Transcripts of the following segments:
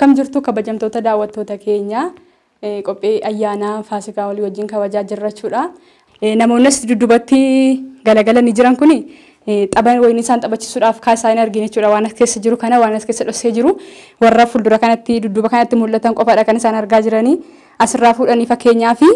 Akkam jirtu kabajamtoota daawwattoota keenya qophii ayyaana Faasikaa walii wajjin kabajaa jirra jechuudha. Namoonni as dudduubatti galagalanii jiran kuni tapha wayinii isaan taphachiisuudhaaf kaasaa hin argine jechuudha. Waan as keessa jiru kana waan as keessa dhoksee jiru warra fuuldura kanatti dudduuba kanatti mul'atan qofaadha kan isaan argaa jiranii. Asirraa fuudhanii fakkeenyaa fi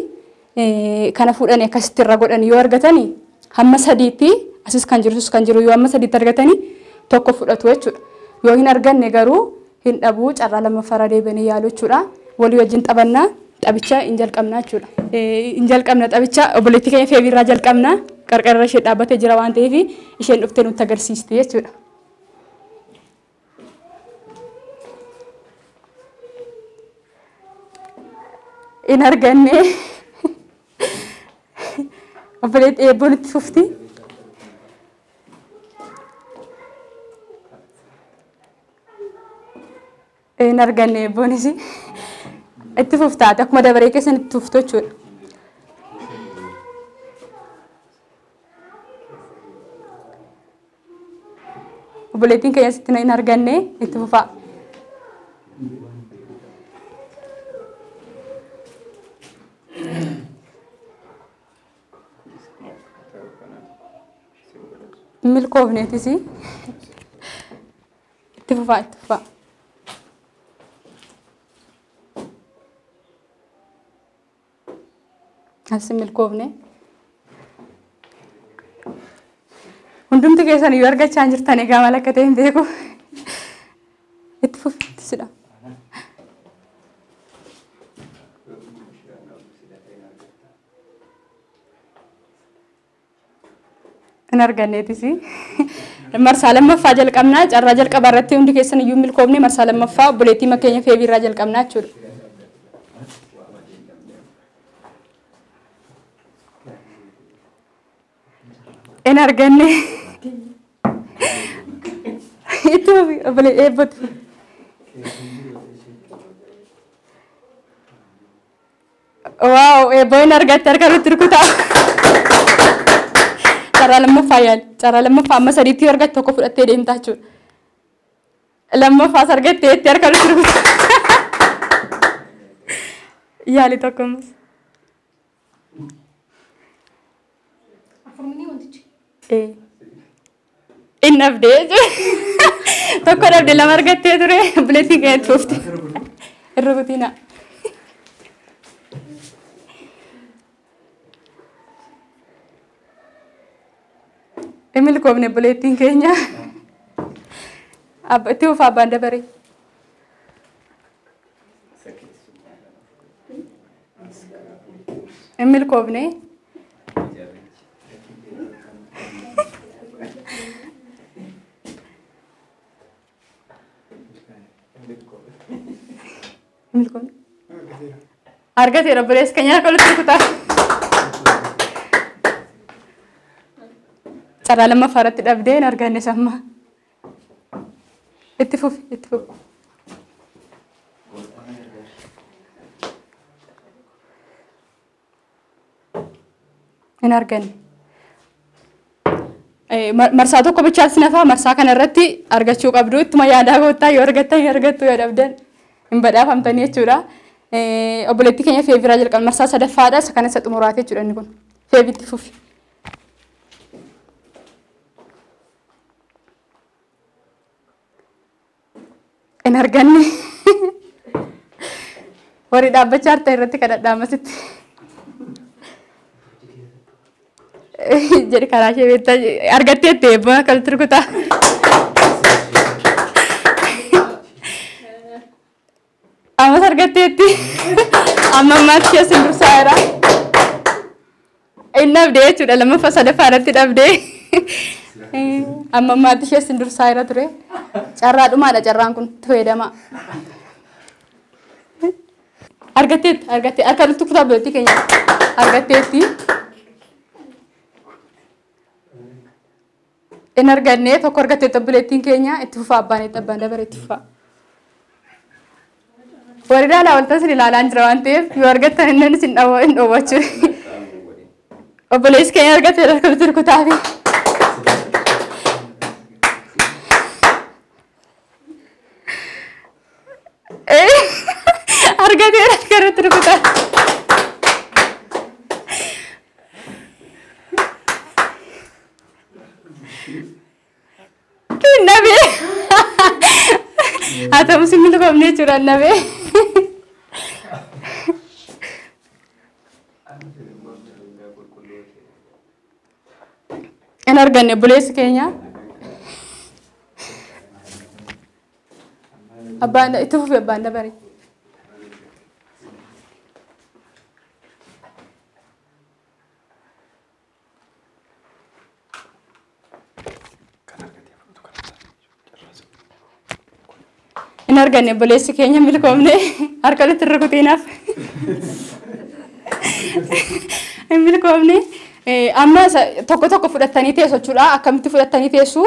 kana fuudhanii akkasitti irra godhanii yoo argatanii hamma sadiitti asis kan jiru kan jiru yoo hamma sadiitti argatanii tokko fudhatu jechuudha. Yoo hin arganne garuu hin dhabuu carraa lammaffaarra deebi'anii yaalu jechuudha. Walii wajjin taphannaa taphicha hin jalqabnaa jechuudha. Hin jalqabna taphicha obboleettii keenya Feebiirraa jalqabna. Qarqarra ishee dhaabbatee jira waan ta'eef isheen dhuftee nutti agarsiisti jechuudha. Hin arganne obboleettii eebboon itti fufti. Hin arganne eebboonis itti fuftaate akkuma dabaree keessan itti fuftu jechuudha. Obboleettiin keenya sitti hin arganne itti fufaa. Milkoofneetis itti fufaa itti fufaa. As milkoofne. Hundumti keessan iyyuu argachaa jirtan egaa maal akka ta'e hin beeku. Itti fufi itti sidha. Hin arganneetis. Marsaa lammaffaa jalqabnaa carraa jalqabaa irratti hundi keessan iyyuu milkoofne marsaa lammaffaa obboleettii keenya Feebiirraa jalqabnaa jechuudha. Hin arganne. Itti fufi obboleettii eebbatu. Waaw eebboo hin argatte harka nutti rukutaa. Carraa lammaffaa yaali. Carraa lammaffaa amma sadiitti yoo argatte tokko fudhattee deemtaa jechuudha. Lammaffaas argattee itti harka nutti rukutaa. Yaali tokko ammas. Inni dhabdee jechuudha. Tokko dhabdee lama argattee ture obboleettiin keenya itti fufti. Hin rukutinaa. Hin milkoofne obboleettiin keenya. Itti fufaa abbaan dabaree. Hin milkoofne. Milkoofne. Argateera obboleessi keenya harka walitti rukutaa. Carraa lammaffaa irratti dhabdee hin arganne samma. Itti fufi itti fufi. Hin arganne. Marsaa tokko bichaas nafaa marsaa kana irratti argachuu qabdu ittuma yaadaa goottaa yoo argattan hin argattu yoo dhabdan hin badhaafamtanii jechuudha. Obboleettii keenya Feebiirraa jalqabna marsaa sadaffaadha isa kana isa xumuraati jechuudha inni kun. Feebiitti fufi. Hin arganne. Warri dhaabbachaa jirtan irratti kadhadhaa ammasitti. Jedhi karaa ishee beektaa argatteetti eebba akkamitti rukutaa. Ammas argatteetti. Amma ammaatti keessa hin dursaa jira. Inni dhabdee jechuudha lammaffaa sadaffaa irratti dhabdee. Amma ammaatti keessa hin dursaa jira ture. Carraa dhumaadha carraan kun itti fayyadamaa. Argatteetti argattee harka nutti kutaa obboleettii keenya argatteetti. Hin arganne tokko argatteetti obboleettiin keenya itti fufaa abbaan itti abbaan dabare itti fufaa. Warri ilaalaa walta isin ilaalaa jira waan ta'eef yoo argattan inni isin hin dhoowwa jechuudha. Obboleessi keenya argateera harka nutti rukutaafi. Argateera garuu rukutaa. Nabee. Haa ta'u si milkoomne jechuudha nabee. Hin arganne obboleessi keenya. Abbaan itti fufi abbaan dabare. Hin arganne obboleessi keenya milkoomne harka walitti rukutiinaaf. Hin milkoomne. Amma tokko tokko fudhatanii teessu jechuudha. Akkamitti fudhatanii teessu?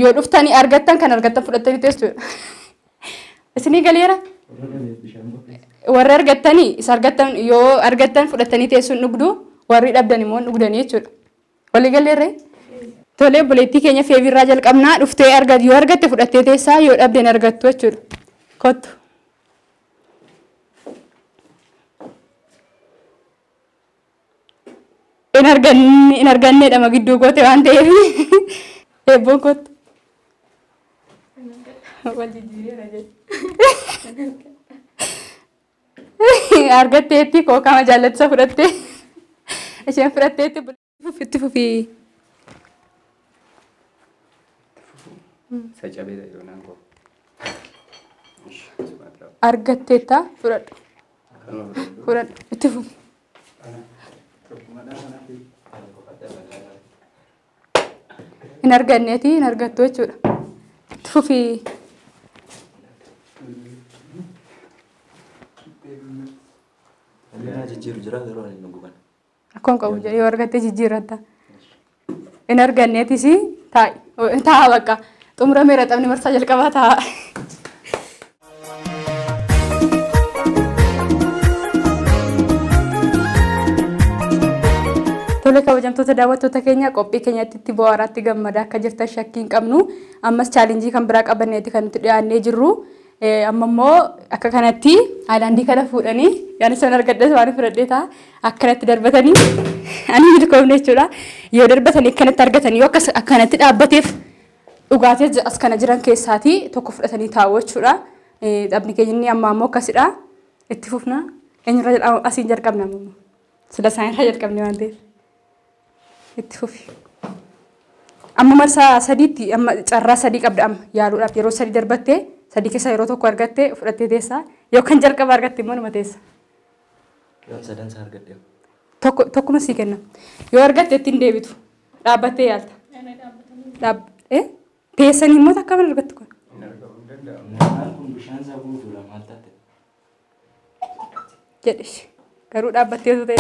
Yoo dhuftanii argattan kan argattan fudhatanii teessu. Isinii galeera? Warri argattanii isa argattan yoo argattan fudhatanii teessuun dhugdu, warri dhabdan immoo dhugdanii jechuudha. Walii galeerre? Tolee obboleettii keenya feebiirraa jalqabnaa dhuftee argat yoo argatte fudhattee teessaa yoo dhabden argattu jechuudha. Kottu. Hin arganneedha gidduu goote waan ta'eef eebboon kottu. Wal jijjiireera jedhe. Argatteetti kookama jaallattisa fudhattee isheen fudhatteetti itti fufii. Isa cabeera yeroo naan koo. Argatteetta fudhadhu. Fudhadhu itti fufi. Hin arganneeti hin argattu jechuudha. Itti fufii. Akkoon qabu jedhee yoo argatte jijjiirratta. Hin arganneetis taa'i. Taa'a bakka. Xumurameera taphni marsaa jalqabaa taa'a. Tole kabajamtoota daawwattoota keenya qophii keenyatti itti bohaaraatti gammadaa akka jirtan shakkii hin qabnu. Ammas chaalenjii kan biraa qabanneeti kan nuti dhiyaannee jirru. Amma immoo akka kanatti aayilaandii kana fuudhanii yaani isaan argadhes waan fudhadhee ta'a akkanatti darbatanii ani milkoomne jechuudha. Yoo darbatanii akkanatti argatanii yoo akkanatti dhaabbateef dhugaatii as kana jiran keessaatii tokko fudhatanii taa'u jechuudha. Taphni keenya inni ammaa immoo akkasidha. Itti fufna. Eenyurraa asiin jalqabna ammoo. Sila isaanirraa jalqabne waan ta'eef. Itti fufi. Amma marsaa sadiitti amma carraa sadii qabda amma yaaluudhaaf yeroo sadii darbattee sadii keessaa yeroo tokko argattee fudhattee teessaa yoo kan jalqaba argatte immoo numa teessa. Yoon sadan isaa argadhe. Tokko tokkuma sii kenna. Yoo argatte ittiin deebitu dhaabbattee yaalta. Teessanii immoo takka mana argattu kun. Naan kun bishaan isaa guutuudha maal taate? Jedhish garuu dhaabbattee osoo ta'e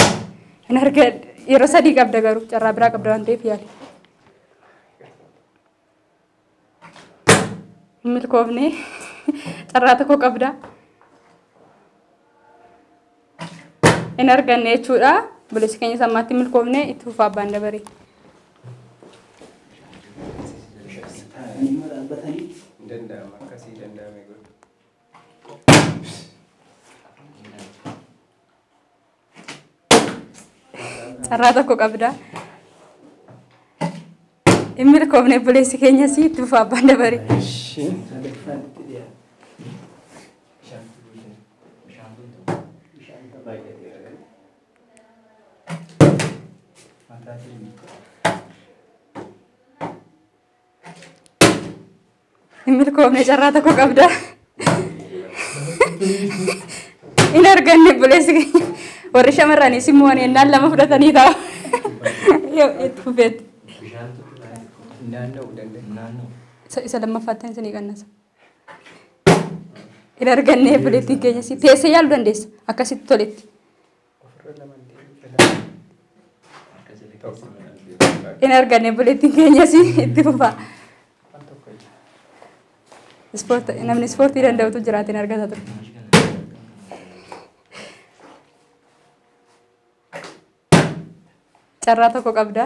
hin argadhe yeroo sadii qabda garuu carraa biraa qabda waan ta'eef yaali. Hin milkoofne carraa tokko qabda. Hin arganne jechuudha. Obboleessi keenya sammaatti milkoofne itti fufaa abbaan dabaree. Hin danda'ama akkasii danda'ame godhu. Carraa tokko qabda. Hin milkoofne obboleessi keenyas itti fufaa abbaan dabaree. Hin milkoofne carraa tokko qabda. Hin arganne obboleessi keenya. Warri shamarraniis immoo ani ennaan lama fudhatanii taa'u. Itti fufeetti. Naanna'uu danda'a. Naannoo. Isa lammaffaatti isinii qannasa. Hin arganne obboleettiin keenyas teessee yaaluu dandeessa akkasitti toletti. Ofirra lama deemee tokko. Hin arganne obboleettiin keenyas itti fufaa. Waan tokko ija. Namni ispoortii danda'utu jiraate hin argata ture. Carraa tokko qabda.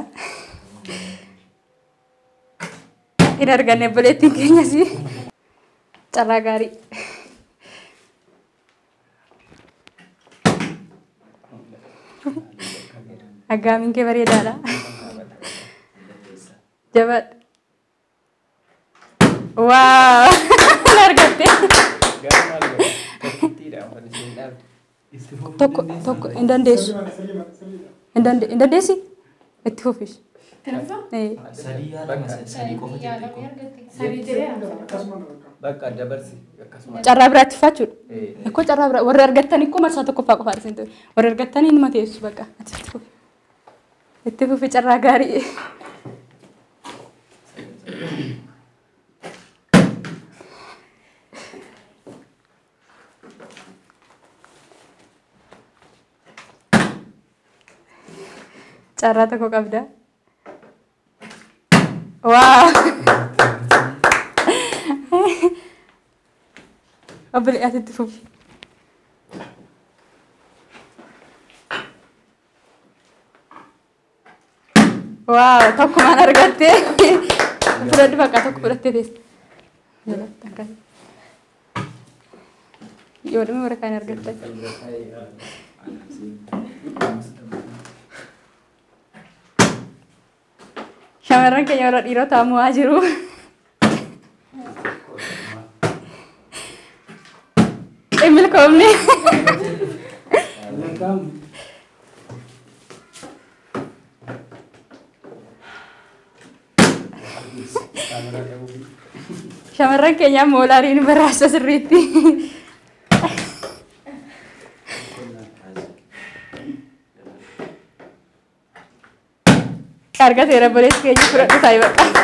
Hin arganne obboleettiin keenyas carraa gaarii. Aggaamiin kee bareedaadha. Jabaadhu. Waaw! Argatte. Garuu maal godha? Tokkittiidha waan isheen dhaabde. Itti fufuu Tokko dandeessaa? tokko hin dandeessu. Hin dandeessi? Itti fufis. Sadii yaalama, sadii qofa jette kun. Bakka dabarsi akkasuma. Carraa biraatti fufaachuudha. Eh, Ikkoo carraa biraa warri argattan ikkoo marsaa tokkoffaa qofaadha isin ture. Warri argattanii inuma teessu bakka. Ati itti fufi. Itti fufi carraa gaarii. Carraa tokko qabda. Waaw! Obboleettii ati itti fufi. Waaw! Tokkumaan argatte. Fudhadhu bakka tokko fudhattee teessa. Jalatti akkas. Yoo dhume warra kaan argattan. Shamarran keenya warra dhiirotaa mo'aa jiru. Hin milkoomne. Lakkaa'amu. Kaameraa qabu. Shamarran keenya moolaariin barraasa sirriitti. Argateera obboleessi keenya fudhadhu taa'e bakka.